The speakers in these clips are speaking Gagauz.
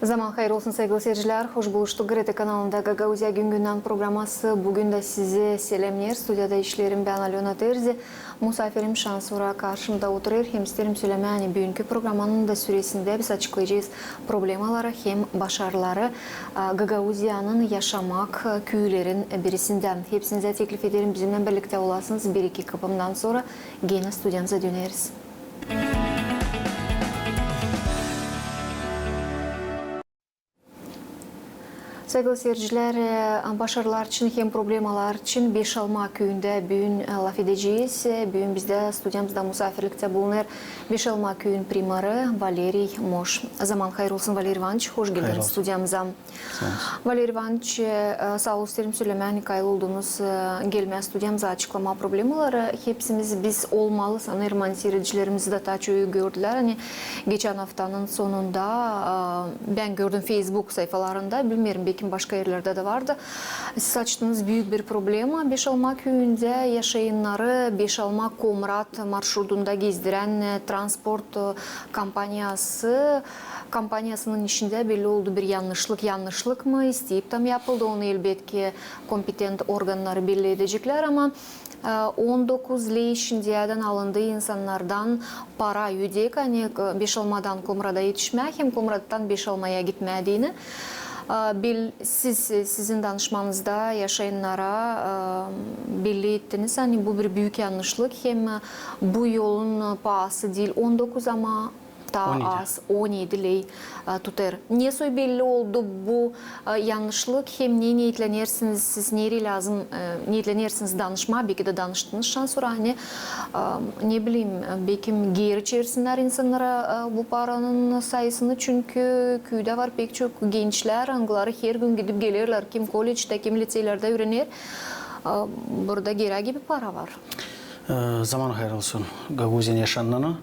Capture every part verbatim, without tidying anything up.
Zaman hayır olsun, saygılı seyircilär. Hoş buluştuk GRT kanalında. Gagauziya gün-gündän programası bugün dä sizi selämneer. Studiyada işleerim bän, Alöna Terzi. Musafirim şansora da karşımda oturêr. Hem isteerim sölemää, ani büünkü programanın da süresindä biz açıklayacez problemaları hem başarıları, a, Gagauziyanın yaşamak, a, küülerin birisindä. Hepsinizä teklif ederim, bizimnän birliktä olasınız. Bir-iki kıpımdan sora genä studiyamıza döneriz. Saygılı seyircilär, e, başarılar için hem problemalar için Beşalma küüyündä büün, e, lafedecez. E, büün bizdä studiyamızda musafirliktä bulunêr Beşalma küüyün primarı Valeriy Moş. Zaman hayır olsun, Valeriy İvanıç, hoş geldin studiyamıza. Sağ olsun. Valeriy İvanıç, e, saa ol, isteerim sölemää, ani kayıl oldunuz, e, gelmää studiyamıza açıklamaa problemaları. Hepsimiz biz olmalı, sanêrım, ani siiredicilerimiz dä taa çoyu gördülär, ani geçän aftanın sonunda, e, bän gördüm Facebook sayfalarında, bilmeerim, bekim başka erlerdä dä vardı. Siz açtınız büük bir problema. Beşalma küüyündä yaşayannarı Beşalma-Komrat marşrudunda gezdirän, e, transport, e, kompaniyası, kompaniyasının işindä belli oldu bir yannışlık. Yannışlık mı, isteyip tam yapıldı, onu elbetki kompetent organnarı belli edeceklär, ama, e, on dokuz ley şindiyädän alındı insannardan para, ödek, ani, e, Beşalmadan Komrada etişmää hem Komrattan Beşalmaya gitmää deyni. E, bel-, siz, sizin danışmanızda yaşayannara, e, belli ettiniz, ani bu bir büük yannışlık, hem, e, bu yolun, e, paası diil on dokuz, ama taa az, on edi ley, e, tutêr. Ne soy belli oldu bu, e, yannışlık, hem ne neetlenersiniz siz, nereyi lääzım, e, neetlenersiniz danışmaa, beki dä danıştınız şansora, ani, e, ne bileyim, e, bekim geeri çevirsinnär insannara, e, bu paranın sayısını, çünkü küüdä var pek çok gençlär, angıları hergün gidip gelerlär, kim kollecdä, kim liţeylerdä üürener. E, burada gerä gibi para var. E, zaman hayır olsun Gagauziyanın yaşayanına.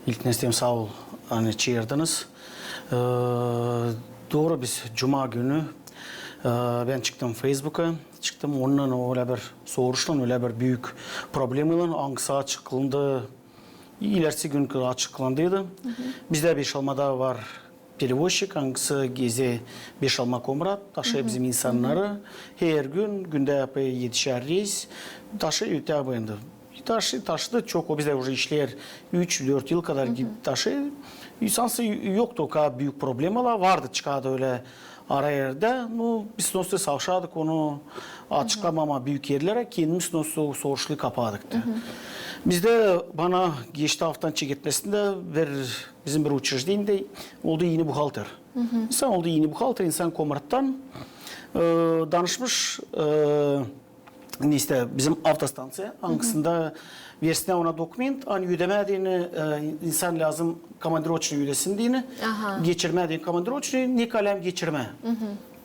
İlk neslem saa ol, ani çeerdiniz. E, dooru, biz cuma günü, e, bän çıktım Facebooka, çıktım, ondan ölä bir soruşlan, ölä bir büük problemaylan, angısı açıklandı, ilerisi gün açıklandıydı. Bizdä Beşalmada var perevozçik, angısı gezer Beşalma-Komrat, taşıêr bizim insannarı. Hergün, gündä yapêr etişer reys, taşıêr ötää bu yanda. Taşı-, taşıdı çok, o bizdä uje işleer üç-dört yıl kadar taşıêr. Sansın yoktu o kadar büük problemalar, vardı, çıkardı ölä ara erdä. Nu, biz sonsuz savşadık onu açıklamamaa büük erlerä, kendimiz sonsuz soruşlu kapadık da. Bizdä bana geçti aftanın çeketmesindä bir, bizim bir uçrejdeniyedä oldu eni buhalter. İnsan oldu eni buhalter, insan Komrattan, e, danışmış, e, neysä, bizim avtostanţiya, angısında versinnär ona dokument, ani ödemää deyni, e, insan lääzım komandiroçnıy ödesin deyni, geçirmää deyni komandiroçnıy, ne kadar lääzım geçirmää.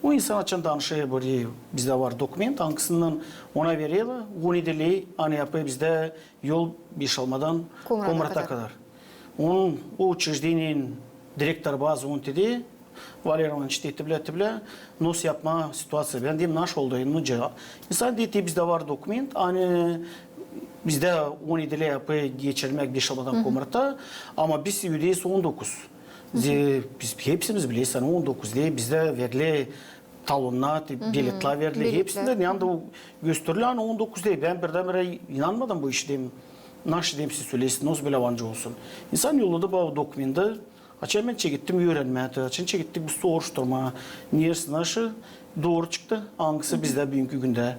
O insan açan danışêr, bölä bizdä var dokument, angısından ona vererlär, on edi ley, ani yapêr bizdä yol Beşalmadan Komrata kadar. Onun, o uçrejdeniyeniñ direktoru bazı on dedi, Valeriy İvanıç, dedi, bilä, dedi, bilä, nasıl yapmaa situaţiya. Bän dedim, nasıl oldu? Nu, ca-, insan dedi, bizdä var dokument, ani bizdä on edi ley yapêr geçirmäk Beşalmadan Komrata, ama biz ödeeriz on dokuz. Ze-, biz hepsimiz bileriz, ani on dokuz ley bizdä veriler, talonnar, biletlär veriler. Hepsindä, ne anda gösteriler, ani on dokuz ley. Bän birdän-birä inanmadım bu işä, dedim, nasıl, dedim, siz söleersiniz, nasıl bölä var nicä olsun. İnsan yolladı bana dokumenti. Açan bän çekettim üürenmää, açan çekettik bu soruşturmaa, neresindä nasıl, dooru çıktı, angısı bizdä büünkü gündä,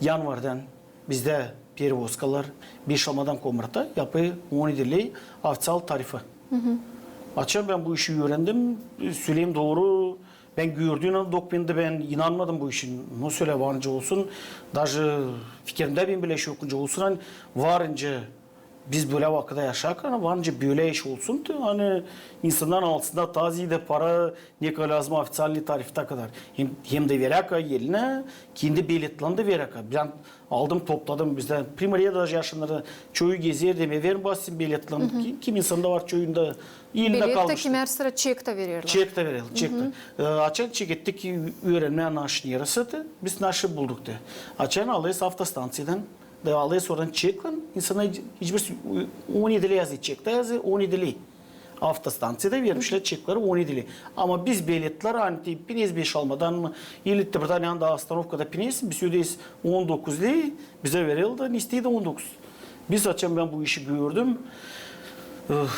yanvardan bizdä perevozkalar Beşalmadan Komrata yapêr on edi ley ofiţial tarifı. Açan bän bu işi üürendim, söleerim dooru, bän gördüüm o dokumenti, bän inanmadım bu işä. Nasıl bölä var nicä olsun, daje fikirimdä bän bölä iş yok nicä olsun, ani var nicä biz bölä vakıtta yaşarkan, var nicä bölä iş olsun, te, ani insannarın alsınnar taa ziyadä para, ne kadar lääzım ofiţialnıy tarifta kadar. Hem, hem dä veräka elinä, kendi biletlerini dä veräka. Bän aldım, topladım bizdä. Primariyada daje yaşayannar çoyu gezer, deer, verin bana sizin biletlerinizi. Kim, kim insanda var çoyunda, elindä kalmış. Bilet tä kimär sıra çek tä vererlär. Çek tä vererlär, çek tä. E, açan çekettik üürenmää, nasıl, neresiydi, biz nasıl bulduk da. Açan alêrız avtostanţiyadan, da alêrız oradan çeklän, insana hiç, hiçbir, on edi ley yazêr, çektä yazêr on edi ley. Avtostanţiyada vermişlär çekleri on edi ley. Ama biz biletlär, ani te binäs beşalmadan mı, ili te burada, ani anda ostanovkada binäs, biz ödeeriz on dokuz ley, bizä vereler da, ne isteer dä on dokuz. Biz açan bän bu işi gördüm, öh,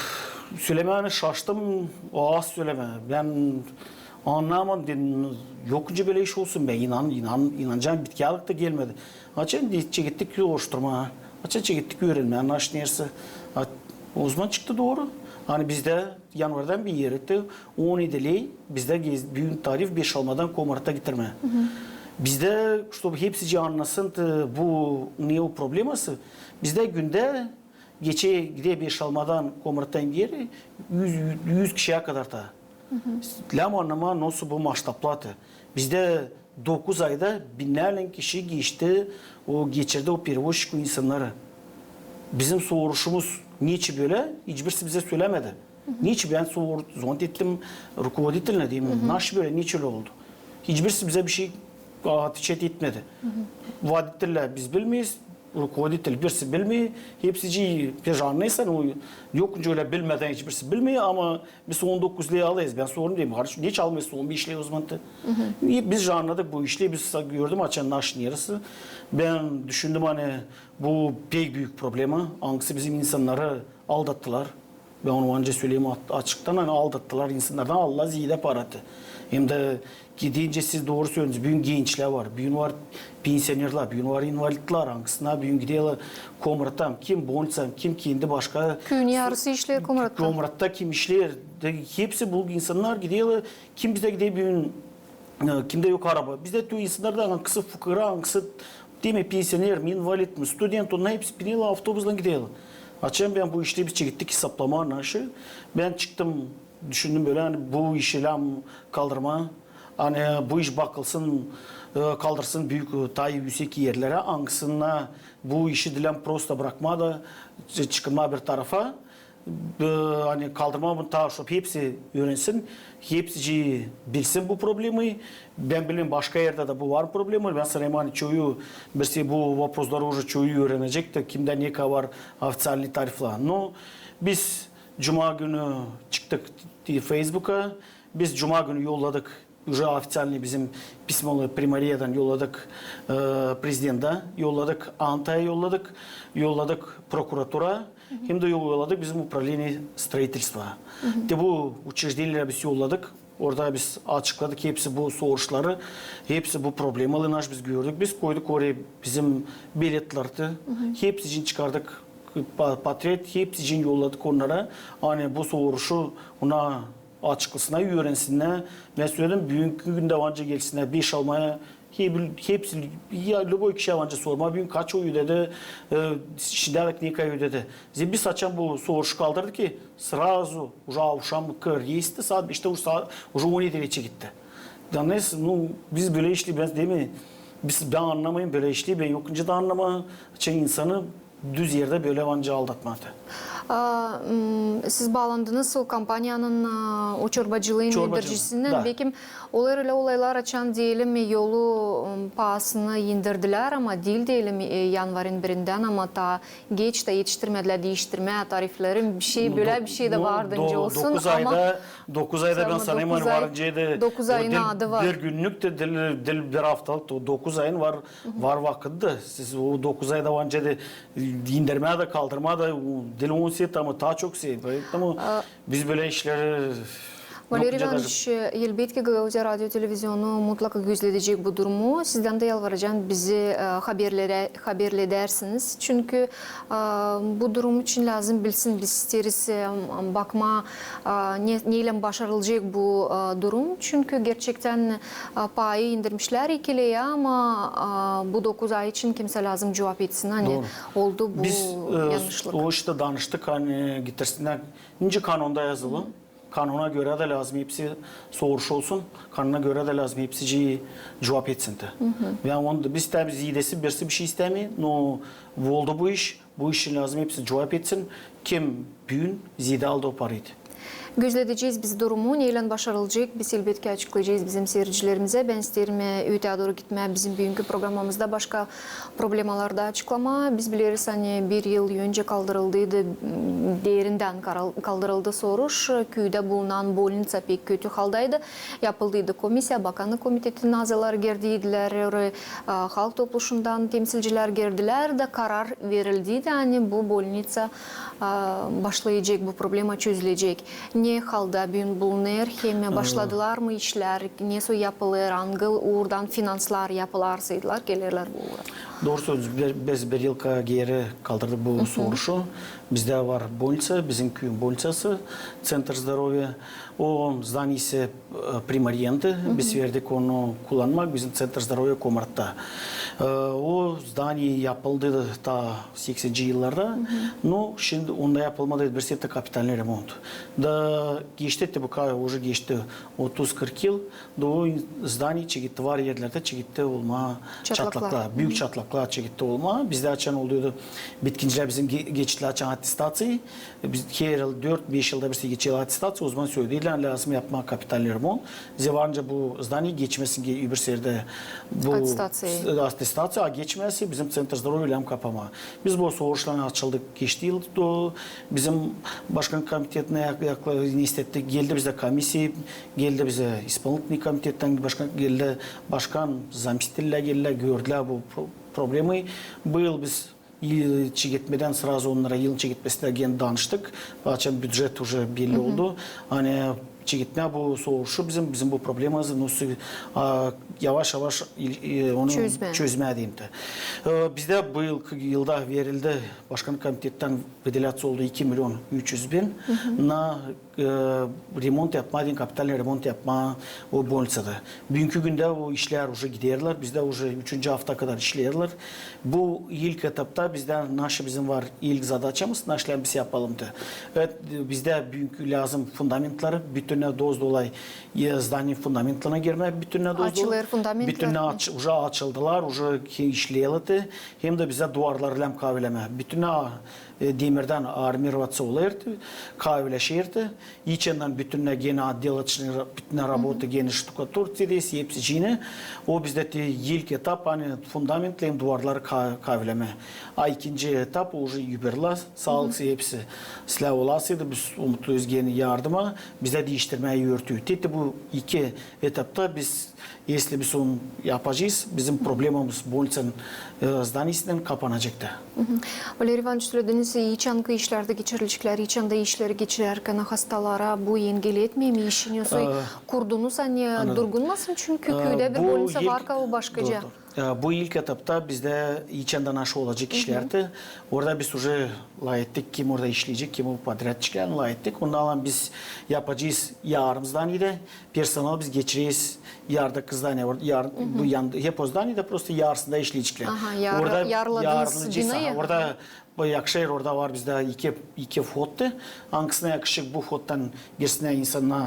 sölemää, ani şaştım, az sölemää. Bän annamadım, dedim, yok nicä bölä iş olsun, bän inan, inan, inanacam bitkiyallık da gelmedi. Açan çekettik soruşturmaa, açan çekettik üürenmää, naşi nersä. A, ozaman çıktı dooru. Ani bizdä yanvardan beeri te on edi ley bizdä gez-, büün tarif beşalmadan Komorata getirmää. Bizdä, ştobu hepsicii annasın, te bu ne o probleması, bizdä gündä geçä, gidä beşalmadan Komoratadan beeri üz, üz kişiyä kadar taa. Lääzım annamaa, nasıl bu maştaplatı. Bizdä dokuz ayda binnärlän kişi geçti, o geçirdi o перевозчик o insannarı. Bizim soruşumuz, neçin bölä, hiçbirisi bizä sölämedi. Neçin, bän sor-, звонить ettim руководителинä, deerim, naşi bölä, neçin ölä oldu? Hiçbirisi bizä bişey отвечать etmedi. Водителлär biz bilmeeriz, руководитель birisi bilmeer, hepsicii, te annêêrsın, o, yok nicä ölä bilmedän hiçbirisi bilmeer, ama biz on dokuz ley alêrız. Bän sordum, deerim, kardeşim, neçin almêêrsın on beş ley ozaman te? E, biz annadık bu işleri, biz gördüm, açan naşi nersä. Bän düşündüm, ani bu pek büük problema, angısı bizim insannarı aldattılar. Bän onu ancak söleyim a-, açıktan, ani aldattılar insannardan, aldılar ziilä para te. Hem dä gidincä siz dooru sölediniz, büün gençlär var, büün var pensionerlär, büün var invalidlär, angısına büün giderlär Komorata, kim bolniţa, kim kendi başka. Küüyün yarısı işleer Komoratta. Komoratta kim işleer, te hepsi bu insannar giderlär, kim bizdä gider büün, e, kimdä yok araba. Bizdä te o insannar da angısı fukara, angısı, deerim, pensioner mi, invalid mi, student, onnar hepsi binerlär avtobuslan giderlär. Açan bän bu işleri biz çekettik esaplamaa naşi, bän çıktım, düşündüm bölä, ani bu işi lääzım kaldırmaa, ani bu iş bakılsın, e, kaldırsın büük, e, taa üüsek erlerä, angısına bu işi diil prosto brakmaa da, çı-, çıkarmaa bir tarafa, e, ani kaldırmaa bunu taa, ştobu hepsi üürensin, hepsicii bilsin bu problemayı. Bän bilmeerim, başka erdä dä bu var problema. Bän sanêrım, ani çoyu, birisi bu voprosları uje çoyu üürenecek tä, kimdä ne kadar var официальный tariflär. No, biz cuma günü çıktık Facebooka, biz cuma günü yolladık, uje официальный bizim pismolu, примариядан yolladık, e, prezidentä, yolladık Antaya, yolladık, yolladık prokuratura, hem dä yolladık bizim управление строительства. Te bu учреждениелерä biz yolladık, orada biz açıkladık hepsi bu soruşları, hepsi bu problemaları, naşi biz gördük, biz koyduk oraya bizim biletleri te, hepsicii çıkardık pa-, portret, hepsicii yolladık onnara, ani bu soruşu ona açıklasınnar, üürensinnär. Bän söledim, büünkü gündä ancak gelsinnär beşalmaya, hep-, hepsi, ya, любой kişiyä ancak sormaa, büün kaç o ödedi, e, şindiyädäk ne kadar ödedi. Zerä biz açan bu soruşu kaldırdık ki, сразу uje avşam kır etti, saat beştä uje, uje on edi ley çeketti. Annêêrsın, no, biz bölä işleri, bän, deerim, biz, bän annamêêrım bölä işleri, bän yok nicä dä annamaa, açan insanı düz erdä bölä ancak aldatmaa te. A, m, siz baalandınız o kompaniyanın, a, o çorbacılıın indiricisinän. Da. Bekim olêr ölä olaylar, açan, deyelim, yolu, m, paasını indirdilär, ama diil, deyelim, e, yanvarın birindän, ama taa geç tä etiştirmedilär diiştirmää tarifleri, bişey, bölä bişey dä vardı nicä olsun, dokuz ayda, dokuz ayda bän sanêrım, ani var nicä dä dokuz ayın adı var. Bir günlük tä diil, diil bir aftalık, o dokuz ayın var, var vakıdı da. Siz o dokuz ayda var nicä dä indirmää dä, kaldırmaa da, o diil on seat, ama taa çok seat. Ama biz bölä işleri Valeriy İvanoviç, elbetki, Gagauziya radio televizionu mutlaka gözledecek bu durumu. Sizdän dä yalvaracam, bizi, e, haberlere-, haberledersiniz. Çünkü, e, bu durum için lääzım bilsin, biz isteeriz, e, bakmaa, e, ne, neylän başarılacek bu, e, durum. Çünkü gerçektän, e, paayı indirmişlär iki leyä, ama, e, bu dokuz ay için kimsä lääzım cuvap etsin, ani oldu bu yanlışlık. Biz, e, o iştä danıştık, ani getirsinnär, nicä kanonda yazılı. Kanona görä dä lääzım hepsi soruş olsun. Kanona görä dä lääzım hepsicii cuvap etsin tä. Bän onu da, biz istämeeriz, ziidesi birisi bişey istämeer, no oldu bu iş, bu iş için lääzım hepsi cuvap etsin. Kim büün ziidä aldı o parayı tä. Gözledecez biz durumu, neylän başarılacek, biz elbetki açıklayacez bizim siiredicilerimizä. Bän isteerim öteyä dooru gitmää bizim büünkü programamızda başka problemalarda açıklamaa. Biz bileriz, ani bir yıl öncä kaldırıldıydı, m, derindän karal-, kaldırıldı soruş. Küüdä bulunan bolniţa pek kötü haldaydı. Yapıldıydı komissiya, bakannık komitetin azarları girdiydilär, oraya, a, halk topluşundan temsilcilär girdilär da karar verildiydi, ani bu bolniţa, a, başlayacek, bu problema çözülecek. Ne halda büün bulunêr, hem başladılar mı işlär, ne soy yapılêr, angı uurdan finanslar yapılarsaydılar, gelerlär bu uura. Dooru sözlü, biz bir yıl ka-, geeri kaldırdık bu soruşu. Bizdä var bolniţa, bizim küüyün bolniţası, центр здоровья. O zdaniyası, e, primarentı. Biz verdik onu kullanmaa bizim центр здоровья Komratta. E, o zdaniye yapıldı taa sekseninci yıllarda. No, şindi onda yapılmadı bir sefta kapitalnıy remont. Da geçti te bu ka-, uje geçti otuz-kırk yıl. Da o zdaniye çeketti, var erlerdä çeketti olmaa çatlaklar. Büük çatlaklar çeketti olmaa. Bizdä açan oluydu, bitkincilär bizim ge-, geçitlär açan attestaţiyayı. Biz her yıl, dört-beş yılda bir geçelim attestaţiyayı, o zaman söleerlär, lääzım yapmaa kapitalnıy remont. Zerä varınca bu zdaniye geçmesin ki öbür serdä bu attestaţiya, a geçmezse bizim центр здоровья lääzım kapamaa. Biz bu soruşlan açıldık geçti yıl. Bizim başkan komitetinä yak-, yakla-, ne istetti, geldi bizdä komissiya, geldi bizdä исполнительный komitettän başkan geldi, başkan, заместителлär geldilär, gördülär bu pro-, problemayı. Bu yıl biz yıl çeketmedän сразу onnara yılın çeketmesindän geeri danıştık. Açan bücet uje belli oldu. Ani çeketmää bu soruşu bizim, bizim bu problemamızı nasıl, a, yavaş-yavaş il-, e, onu çözmää deyim te. E, bizdä bu yılkı yılda verildi, başkan komitettän выделяться oldu iki million üç üz bin na e, remont yapmaa deyni, kapitalnıy remont yapmaa o bolniţada. Büünkü gündä o işlär uje giderlär, bizdä uje üçüncü afta kadar işleerlär. Bu ilk etapta bizdä naşı bizim var ilk zadaçamız, naşlän biz yapalım te. Evet, bizdä büünkü lääzım fundamentleri, bütünnä doz-dolay, e, zdaniyenin fundamentlerine girmää, bütünnä doz-dolay. Açılêr fundamentler. Bütünnä aç-, uje açıldılar, uje işleerlär te. Hem dä bizdä duvarları lääzım kavelemää. Bütünnä e, demirdän армироваться olêr te, kavelenecek te, içindän bütünnä genä отделочный ra-, bütünnä работа genä штукатурка edecez, hepsi cenä. O bizdä te ilk etap, ani fundamentleri hem duvarları ka-, kavelemää. A ikinci etap, o uje öbürlär, saalık hepsi. Sizlär olasıydı, biz umutluyuz genä yardıma, bizdä diiştirmää örtüyü. Te, te bu iki etapta biz Если biz onu yapacez, bizim problemamız bolniţanın, e, zdaniyasınnan kapanacek ta. Valeriy İvanıç, sölediniz, içankı işlär dä geçirilecek, içan da işleri geçirärkän hastalara bu engel etmeer mi işini, soy kurdunuz, ani durgunmasın, çünkü küüdä bir bolniţa var ka o başkaca. E, bu ilk etapta bizdä içan da naşı olacek işlär te. Orada biz uje lafettik, kim orada işleyecek, kim o podrядчиклär, lafettik. Ondan alan biz yapacez yarım zdaniyada. Personal biz geçireriz yarıdakı zdaniya, or-, yar-, bu yan, hep o zdaniyada, prosto yarısında işleyeceklär. Aha, yarı-, orada yarıladınız yarılı cinayı. Orada bu yakışêr, orada var bizdä iki, iki vhod te. Angısına yakışêr bu vhoddan girsin insannar,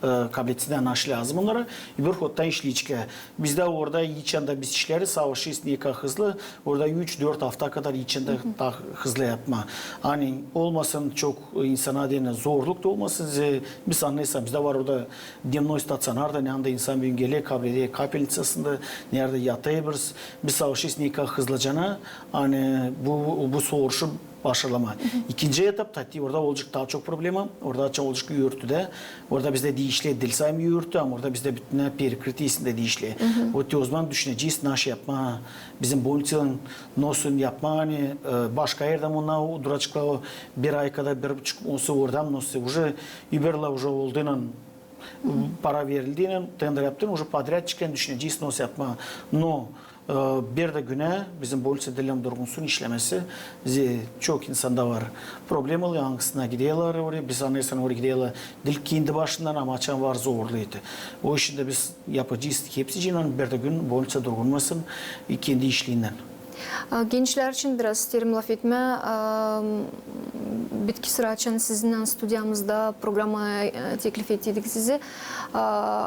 e, kabletsinär, naşı lääzım onnara. Öbür vhoddan işleyeceklär. Bizdä orada içan da biz işleriz, savaşêrız ne kadar hızlı. Orada üç-dört afta kadar içan da taa hızlı yapmaa. Ani olmasın çok insana deyni zorluk da olmasın. Ze-, biz annêêrız, bizdä var orada dnevnoy staţionar da, neredä insan büün geler, kabledä kapelniţasında, neredä yatêr. Biz savaşêrız ne kadar hızlıcana, ani bu, bu soruşu başarmaa. İkinci etapta te orada olacek taa çok problema, orada açan olacek örtü dä, orada bizdä diişleer diil sade örtü, ama orada bizdä bütünnä перекрытие islää diişleer. O te o zaman düşünecez, naşı yapmaa, bizim bolniţanın nosunu yapmaa, ani, e, başka erdä onnar duraceklar o bir ay kadar, bir buçuk, ondan sora orada nosunu uje öbürlär uje oldunan, para verildiynän, tender yaptıynän, uje podrядчиклän düşünecez nosunu yapmaa. No, e, bir dä günä bizim bolniţa diil durgunsun işlemesi. Ze-, çok insanda var problemalı, angısına giderlär oraya, biz annêêrız, oraya giderlär diil kendi başından, ama açan var zorluu te. O işin dä biz yapacez hepsiciyän, bir dä gün bolniţa durgunmasın, e, kendi işliindän. A, gençlär için biraz isteerim lafetmää. A, bitki sıra açan sizinnän studiyamızda programaya, e, teklif ettiydik sizi. A,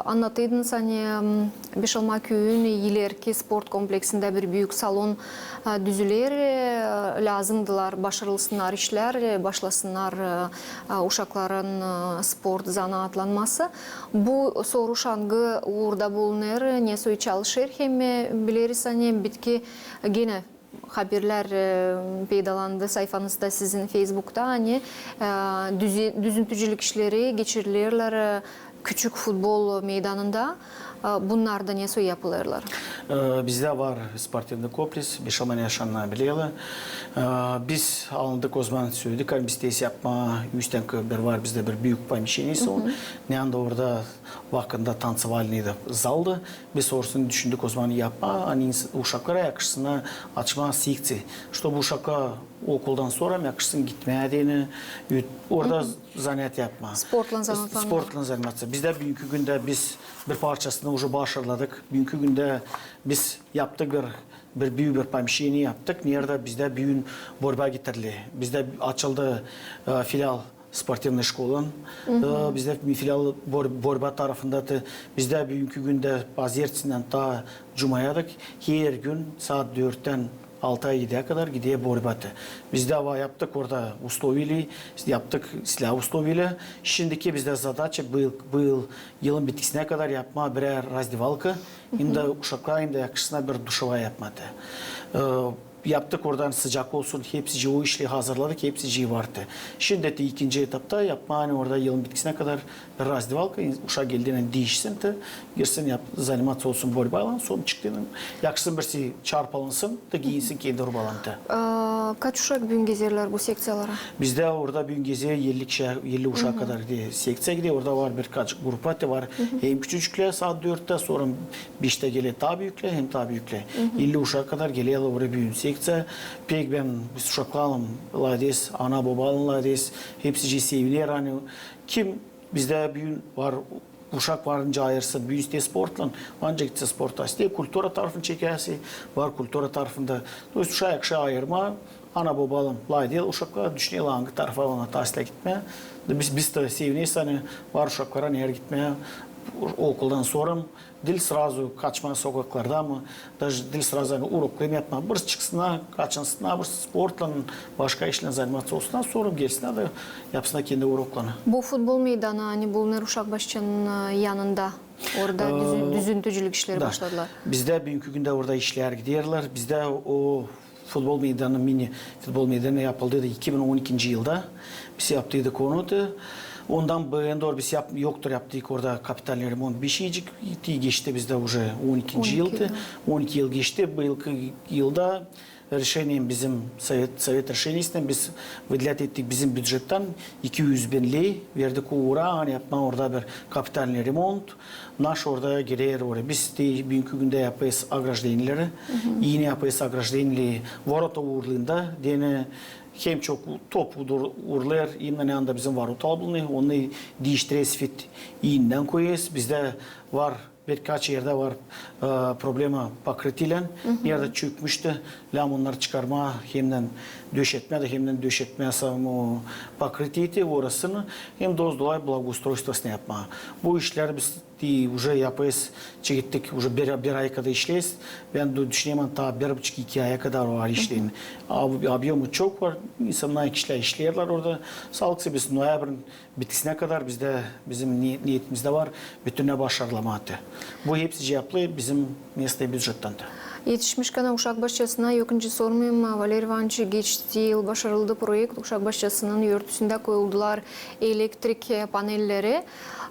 annattıydınız, ani, m, Beşalma küüyün ilerki sport kompleksindä bir büük salon, a, düzüler, e, lääzımdılar, başarılsınnar işlär, e, başlasınnar, e, a, uşakların, e, sport zanaatlanması. Bu soruş angı uurda bulunêr, nesoy çalışêr, hem, e, bileriz, ani bitki genä haberlär, e, peydalandı sayfanızda sizin Feysbukta, ani, e, düze-, düzüntücülük işleri geçirilerlär, e, küçük futbol meydanında. E, bunnar da nesoy yapılêrlar? E, bizdä var sportivnıy kompleks, Beşalma yaşananı bilerlär. E, biz alındık ozaman, söledik, ani biz tesis yapmaa, üstän bir var bizdä bir büük pomişçeniyası, o, ne anda orada vakıdında tanţevalnıy da zaldı. Biz orasını düşündük ozaman yapmaa, ani ins-, uşaklara yakışsın açmaa sekţiya. Ştobu uşaklar okuldan sora yakışsın gitmää deyni, orada zanaat yapmaa. Sportlan zanaatlanmaa. Sportlan zanaatlanmaa. Bizdä büünkü gündä biz bir parçasını uje başarladık. Büünkü gündä biz yaptık bir, bir büük bir pomişçeniye yaptık. Neredä bizdä büün borba getiriler. Bizdä açıldı, e, filial sportivnıy şkolanın. E, bizdä filial bor-, borba tarafında da, bizdä büünkü gündä pazertesindän taa cumayadek her gün saat dörttän alta, ediyä kadar gider borba. Bizdä var, yaptık orada usloviyalar, yaptık islää usloviyalar. Şindiki bizdä zadaça bu yıl, bu yıl, yılın bitkisinä kadar yapmaa birär razdevalka, hem dä uşaklara, hem dä yakışsın bir duşevoy yapmaa. E, yaptık oradan sıcak olsun, hepsicii o işleri hazırladık, hepsicii vardı. Şindi dä ikinci etapta yapmaa, ani orada yılın bitkisinä kadar bir razdevalka, uşak geldiynän diişsin da, girsin, yap-, zanimaţa olsun borbaylan, sora çıktıynan yakışsın birisi çarpalınsın da giinsin kendi borbalarında. A, kaç uşak büün gezerlär bu sekţiyalara? Bizdä orada büün gezer elli kişi, elli uşaa kadar gider sekţiya, gider. Orada var birkaç grupa da var. Hem küçücüklär saat dörttä, sora beştä geler taa büüklär, hem taa büüklär. Elli uşaa kadar gelerlär oraya büün sekţiya. Pek bän biz uşaklarlan lafederiz, ana-bobalan lafederiz. Hepsicii seviner, ani kim bizdä büün var, uşak varınca ayırsın, büün isteer sportlan, ancak gitsin sporta. İsteer kultura tarafını çekäsi, var kultura tarafında. То есть uşaa yakışêr ayırmaa, ana-bobalan lafeder uşaklara, düşünerlär, angı tarafa ona taslä gitmää. Da biz, biz dä sevineriz, ani var uşaklara neredä gitmää okuldan sora. Diil srazu kaçmaa sokaklarda mı, даже diil srazu, ani, uroklarını yapmaa. Bir çıksınnar, kaçınsınnar, bir sportlan, başka işlän zanimaţa olsunnar, sora gelsinnär da yapsınnar kendi uroklarını. Bu futbol meydanı, ani bulunêr Uşak başçanın, e, yanında, orada düzün-, düzüntücülük işleri başladılar. Bizdä büünkü gündä orada işlär giderlär. Bizdä o futbol meydanı, mini futbol meydanı yapıldı da iki bin on ikinci yılda. Biz yaptıydık onu da. Ondan bän dooru biz yap-, yoktur yaptıydık orada kapitalnıy remont. Bir şeycik geçti bizdä uje on ikinci yıldı. On iki yıl geçti. Bu yılkı yılda reşeniyen bizim, sovet, sovet reşeniyesinnän biz vıdelät ettik bizim bücettän iki üz bin ley, verdik o uura, ani yapmaa orada bir kapitalnıy remont. Naş orada girer oraya. Biz dä büünkü gündä yapêrız ogrojdeniyeleri. İi yapêrız ogrojdeniyeleri vorota uurunda. Deyni hem çok top uur-, uurlar, iimnän ne anda bizim vorotalar bulunêr. Onu diiştireriz, fit iindän koyêrız. Bizdä var, birkaç erdä var, e, problema pokrıtıylän. Neredä çökmüştü, lääzım onnarı çıkarmaa, hemdän döşetmää da, hemdän döşetmää samo pokrıtıyı, orasını, hem dä ozdolay blagoustroystvosunu yapmaa. Bu işleri biz te uje yapêrız, çekettik, uje bir, bir ay kadar işleeriz. Bän dü-, düşünerim, taa bir buçuk, iki aya kadar var işlerin. Ab-, objemı çok var, insannar, kişilär işleerlär orada. Saalıksa biz noyabrın bitkisinä kadar bizdä, bizim ni-, niyetimizdä var, bütünnä başarlamaa. Bu hepsicii yapılêr bizim местный bücettän dä. Etişmişkän Uşak başçasına, yok nicä sormayım, Valeriy İvanıç, geçti yıl başarıldı proekt, Uşak başçasının örtüsündä koyuldular elektrik, e, panelleri.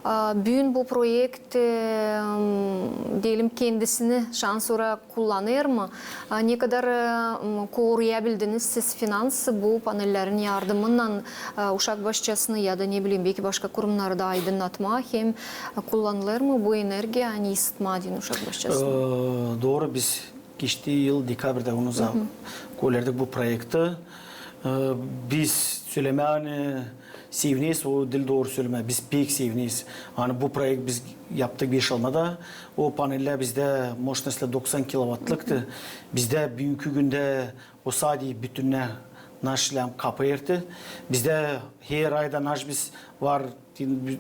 A, büün bu proekt, e, m, deyelim, kendisini şansora kullanêr mı? A, ne kadar, e, m, koruyabildiniz siz finans bu panellerin yardımınnan, e, Uşak başçasını ya da, ne bileyim, beki başka kurumnarı da aydınnatmaa hem, e, kullanılêr mı bu energiya, ani ısıtmaa deyni Uşak başçasını? E, dooru, biz geçti yıl dekabrdä onu za-, koyardık bu proekti. E, biz sölemää, ani Sevineriz, o diil dooru sölemää. Biz pek sevineriz. Ani bu proekt biz yaptık Beşalmada. O paneller bizdä moşnostlä doksan kilovatlıktı. Bizdä büünkü gündä o sade bütünnä naş lääm kapêêrdı. Bizdä her ayda naş biz var,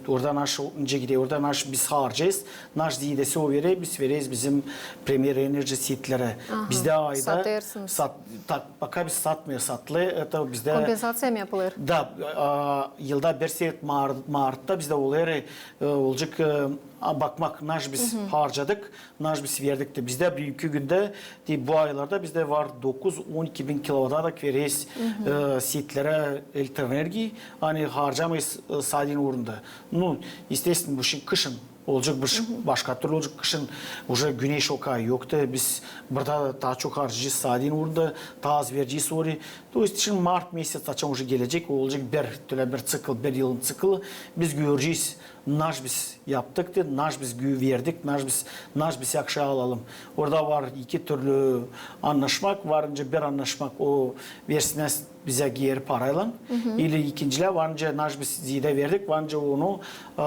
orada naş nicä gider, orada naş biz harcêêrız. Naş ziyedesi o verer, biz vereriz bizim Premier Energy setlerä. Bizdä ayda satêrsınız. Sat, tak, пока biz satmêêrız, satılêr. Это bizdä kompensaţiya mı yapılêr? Da, a, yılda bir seret mar-, martta bizdä olêr, e, olacek, e, a, bakmak, naş biz harcadık, naş biz verdik dä. Bizdä büünkü gündä, te bu aylarda bizdä var dokuz, on iki bin kilovata da vereriz, e, setlerä elektroenergiya, ani harcamêêrız, e, sadin uurunda. Nu, естественно, bu şindi kışın olacek bir şey, başka türlü olacek. Kışın уже güneş o kadar yoktu. Biz burada taa çok harcayacez sadin uurunda, taa az verecez orayı. То есть şindi mart meseţ açan уже gelecek, o olacek bir, tölä bir ţikl, bir yılın ţiklı. Biz görecez, naş biz yaptık dä, naş biz gü-, verdik, naş biz, naş biz yakşı alalım. Orada var iki türlü annaşmak. Var nicä bir annaşmak, o versinnär bizä geeri paraylan. İli ikincilär, var nicä naş biz ziyedä verdik, var nicä onu, e,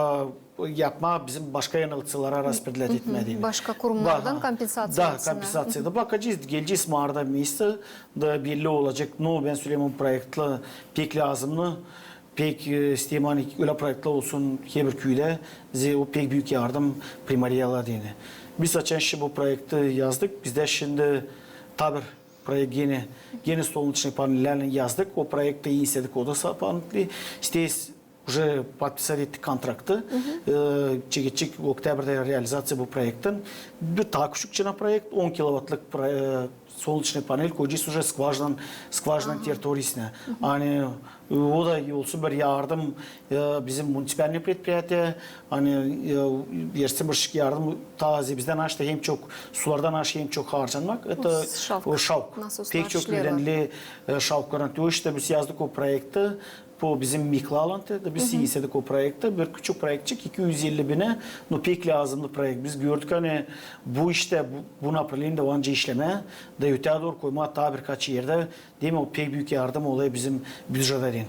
yapmaa bizim başka yanıkçılara raspredilät etmää deyni. Başka kurumnardan kompensaţiya. Da, kompensaţiya da bakacez, gelecez marta meseţ da belli olacek. Nu, bän söleyim, proektlär pek lääzımnı, pek, e, isteerim, ani ölä proektlär olsun herbir küüdä, zerä o pek büük yardım Primoriya deyni. Biz açan şindi bu proekti yazdık, bizdä şindi taa bir proekt genä, genä solnecnıy panellärlän yazdık, o proekti inisledik, o da sa-, panelli. İsteeriz, уже подписать ettik kontraktı. E, çekecek oktäbrdä realizaţiya bu proektin. Bir taa küçükçenä proekt, on kilovatlık pro-, e, solnecnıy panel koyacez уже skvajinanın, skvajinanın teritoriyasına. Ani, e, o da olsun bir yardım, e, bizim municipalnıy предприятия, ani, e, versin bir şey yardım, taa zerä bizdä naştı hem çok, sularda naş hem çok harcanmak. Это o şavk. Pek çok önemli, e, şavkların. O işte biz yazdık o proekti. Bu bizim mikroalantı, da biz inisledik o proekti. Bir küçük proektçik, iki üz elli binä, nu pek lääzımnı proekt. Biz gördük, ani bu işte, bu, bu направлениедä var nicä işlemää, da öteyä dooru koymaa taa birkaç erdä, deyni, o pek büük yardım olêr bizim bücettä deyni.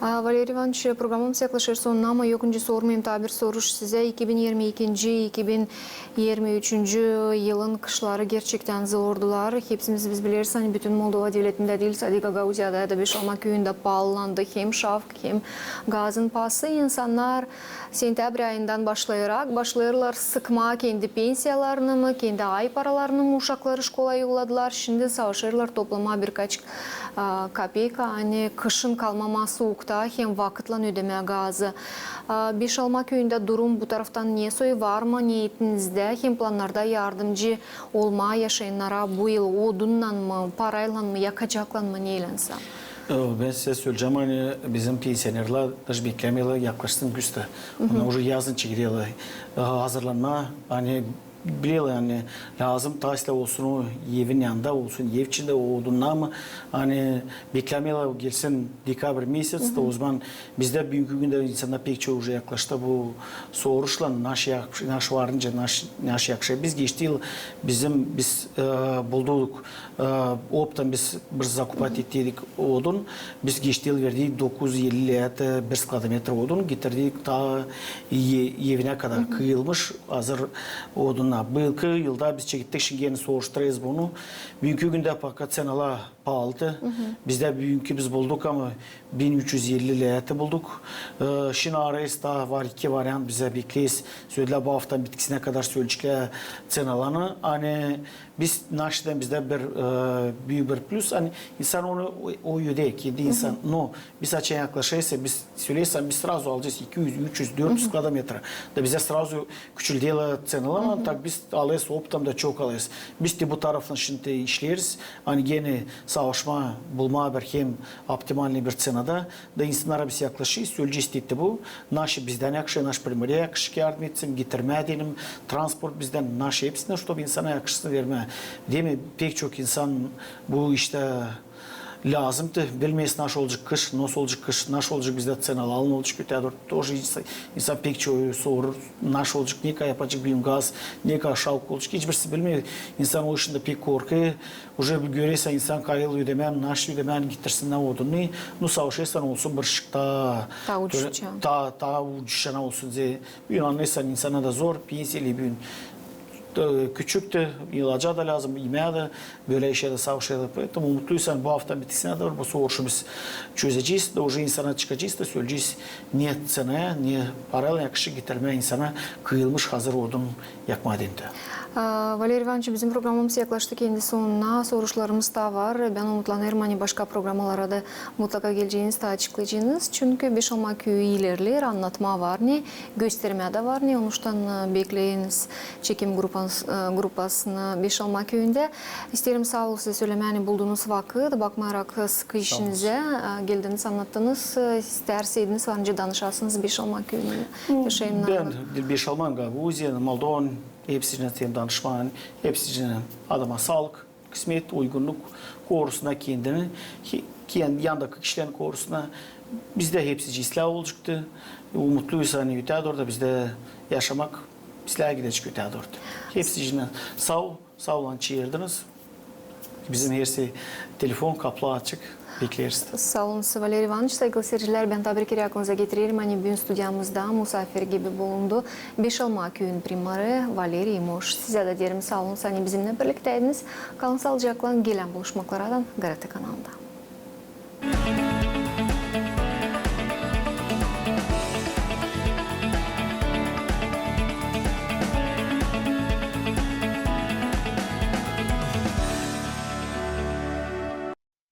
A, Valeriy İvanoviç, programamız yaklaşêr sonuna, ama yok öncä sormayım taa bir soruş sizä. İki bin irmi ikinci, iki bin irmi üçüncü yılın kışları gerçekten zordular. Hepsimiz biz bileriz, ani bütün Moldova devletindä diil, sade Gagauziyada ya da Beşalma küüyündä paalılandı hem şavk, hem gazın paası. İnsannar sentäbr ayından başlayarak başlêêrlar sıkmaa kendi pensiyalarını mı, kendi ay paralarını mı, uşakları şkolaya yolladılar. Şindi savaşêrlar toplamaa birkaç, a, kapeyka, ani kışın kalmamaa suukta hem vakıtlan ödemää gazı. A, Beşalma küüyündä durum bu taraftan ne soy, var mı neetinizdä hem plannarda yardımcı olmaa yaşayannara bu yıl odunnan mı, paraylan mı, yakacaklan mı, neylän sä? E, bän sizä söleyecäm, ani bizim pensionerlär hiç beklämeerlär, yaklaşsın güz. Onnar уже yazın çekederlär, e, hazırlanmaa, ani bilerlär, ani lääzım taa islää olsun o evin yanında, olsun ev içindä, o odunnan mı, ani beklämeerlär gelsin dekabr meseţ, da o zaman bizdä büünkü gündä insannar pek çok уже yaklaştı bu soruşlan, naş yak-, naş var nicä, naş, naş yakışêr. Biz geçti yıl bizim, biz, e, bulduk, e, optan biz bir zakupat ettiydik odun. Biz geçti yıl verdik dokuz üz elli läätä bir skladometr odun, getirdik taa e-, evinä kadar kıyılmış, hazır odunnar. Bıyılkı yılda biz çekettik, şindi genä soruşturêrız bunu. Büünkü gündä пока ţenalar paalıdı. Bizdä büünkü biz bulduk, ama bin üç üz elli läätä bulduk. E, şindi arêêrız, taa var iki variant, bizä bekleeriz. Söledilär, bu aftanın bitkisinä kadar söleyeceklär ţenalarını. Ani biz, naştan bizdä bir, e, büük bir plus, ani insan onu, o, o öder, kendi insan. No, biz açan yaklaşêrız, biz söleyersäm, biz сразу alacez iki üz, üç üz, dört üz kvadrametra. Da bizä сразу küçülderlär ţenaları, ama tak biz alêrız, optan da çok alêrız. Biz te bu taraftan şindi işleeriz, ani genä savaşmaa, bulmaa bir hem optimalnıy bir ţenada, da insannara biz yaklaşêrız, söleyecez te bu, naşı bizdän yakışêr, naşı Primoriyaya yakışêr yardım etsin, getirmää deyni, transport bizdän, naşı hepsini, чтобы insana yakışsın vermää. Deyni, pek çok insan bu iştä Lääzım da bilmeeriz, naşey olacek kış, nasıl olacek kış, naşey olacek bizdä ţenalar, ne olacek ötedä dooru. Тоже insan, insan pek çok sorêr, naşey olacek, ne kadar yapacek büün gaz, ne kadar şavk olacek, hiçbirisi bilmeer. İnsan o işindä pek korkêr. Uje bir görersän, insan kayıl ödemää, naşey ödemää, getirsin odunu. Nu, savaşêrsan, olsun bir şık taa, taa ucuzca, taa, taa ucuzca olsun diye. Büün annêêrsan, insana da zor, pensiyalı büün küçük dä, ilaca da lääzım, imää dä, bölä işä dä savaşêr. Поэтому umutluysan, bu afta bitkisinä dooru bu soruşu biz çözecez, da uje insana çıkacez da söleyecez, ne ţenaya, ne paraylan yakışêr getirmää insana kıyılmış hazır odun yakmaa deyni. Valeriy İvanıç, bizim programamız yaklaştı kendi sonuna, soruşlarımız taa var. Bän umutlanêrım, ani başka programalara da mutlaka geleceniz, taa açıklayaceniz. Çünkü Beşalma küüyü ilerleer, annatmaa var ne, göstermää dä var ne. Onuştan bekleyiniz çekim grupasını Beşalma küüyündä. İsteerim saa ol sizä sölemää, ani buldunuz vakıt, bakmayaraq sıkı işinizä, geldiniz, annattınız. İstärseydiniz, var nicä danışasınız Beşalma küüyünün yaşayannarına. Bän Beşalma, Gagauziya, Moldova, hepsicä isteerim danışmaa, hepsicä adama saalık, kısmet, uygunnuk korusuna kendini, kendi yandakı kişilerin korusuna. Bizdä hepsicä islää olacek da, umutluyuz, ani ötedä dooru da bizdä yaşamak islää gidecek ötedä dooru da. Hepsicä saa ol, saa olun, ani çaardınız. Bizim hersi telefon kapıları açık, bekleriz. Saa olun, Valeriy İvanıç. Saygılı siircilär, bän taa bir kerä aklınıza getirerim, ani büün studiyamızda musaafir gibi bulundu Beşalma küüyünün primarı Valeriy İmoş. Sizä dä deerim saa olun, ani bizimnän birliktäydiniz. Kalın saalıcaklan, gelän buluşmaklardan GRT kanalında.